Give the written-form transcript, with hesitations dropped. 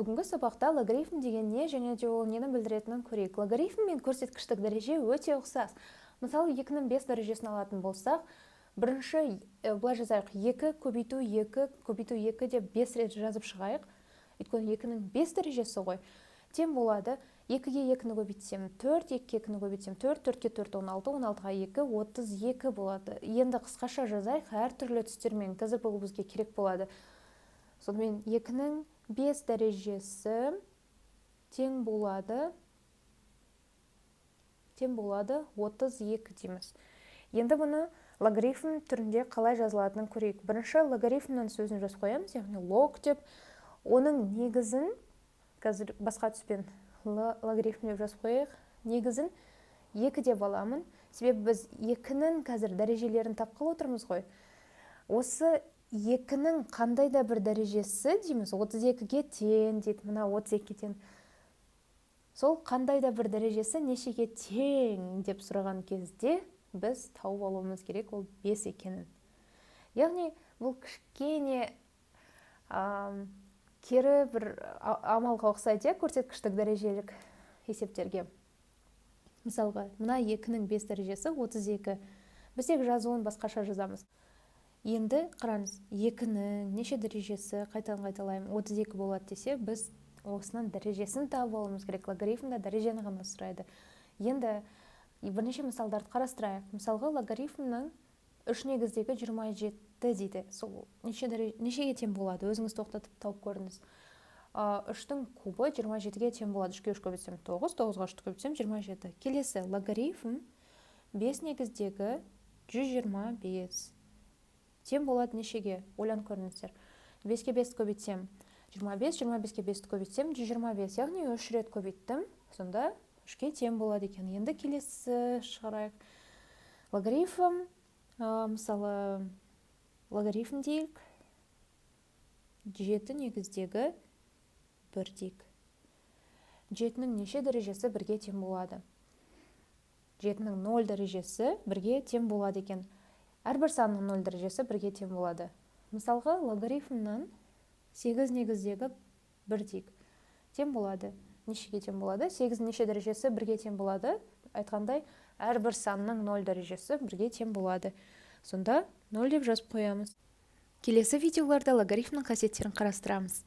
Бүгінгі сабақта логарифм деген не және де ол нені білдіретінін көрейік. Логарифм мен көрсеткіштік дәреже өте ұқсас. Мысалы, 2-нің 5 дәрежесін алатын болсақ, бірінші былай жазайық: 2 көбейту 2 көбейту 2 деп 5 рет жазып шығайық. Өйткені 2-нің 5 дәрежесі ғой. Тең болады. 2-ге 2-ні көбейтсем 4, 2-ге 2-ні көбейтсем 4, 4-ке 4 16, 16-ға 2 32 болады. Енді қысқаша жазайық әртүрлі түстермен. Қазір бұл бізге керек болады. Сонымен, 2-нің 5 дәрежесі тең болады 32 дейміз. Енді бұны логарифм түрінде қалай жазылатынын көрейік. Бірінші логарифмнің сөзін жазып қоямыз, яғни лог деп. Оның негізін қазір басқа түспен логарифм деп жазып қояйық. Негізін 2 деп аламын. Себебі біз 2-нің қазір дәрежелерін тапқалы отырмыз ғой. Осы 2-нің қандай да бір дәрежесі дейміз, 32-ге тең дейді, мына 32-ге тең. Сол қандай да бір дәрежесі нешеге тең деп сұраған кезде, біз тауып алуымыз керек ол 5 екенін. Яғни бұл кішкене кері бір амалға ұқсайды, иә, көрсеткіштік дәрежелік есептерге. Мысалға, мына 2-нің 5 дәрежесі 32. Біз тек жазуын басқаша жазамыз. Енді қараңыз, 2-нің неше дәрежесі, қайтадан қайталаймын, 32 болады десе, біз осының дәрежесін тауып алуымыз керек. Логарифмда дәрежені ғана сұрайды. Енді бірнеше мысалдарды қарастырайық. Мысалға, логарифмнің 3 негіздегі 27 дейді. Сол неше нешеге тең болады? Өзіңіз тоқтатып тауып көріңіз. 3-тің кубы 27-ге тең болады. 3-ке 3 көбейтсем 9, 9-ға 3-ті көбейтсем 27. Келесі логарифм 5 негіздегі 125 тең болады нешеге? Ойланып көріңіздер. 5-ке 5 көбейтсем 25, 25-ке 5-ті көбейтсем 125, яғни 3 рет көбейттім, сонда 3-ке тең болады екен. Енді келесі шығарайық. Логарифм, мысалы, логарифм дейік, 7 негіздегі 1 дейік. 7-нің неше дәрежесі 1-ге тең болады? 7-нің 0 дәрежесі 1-ге тең болады екен. Әрбір санның 0 дәрежесі 1-ге тең болады. Мысалға, логарифмнан 8 негіздегі 1 дейік. Тең болады. Нешеге тең болады? 8 неше дәрежесі 1-ге тең болады? Айтқандай, әрбір санның 0 дәрежесі 1-ге тең болады. Сонда 0 деп жазып қоямыз. Келесі видеоларда логарифмнің қасиеттерін қарастырамыз.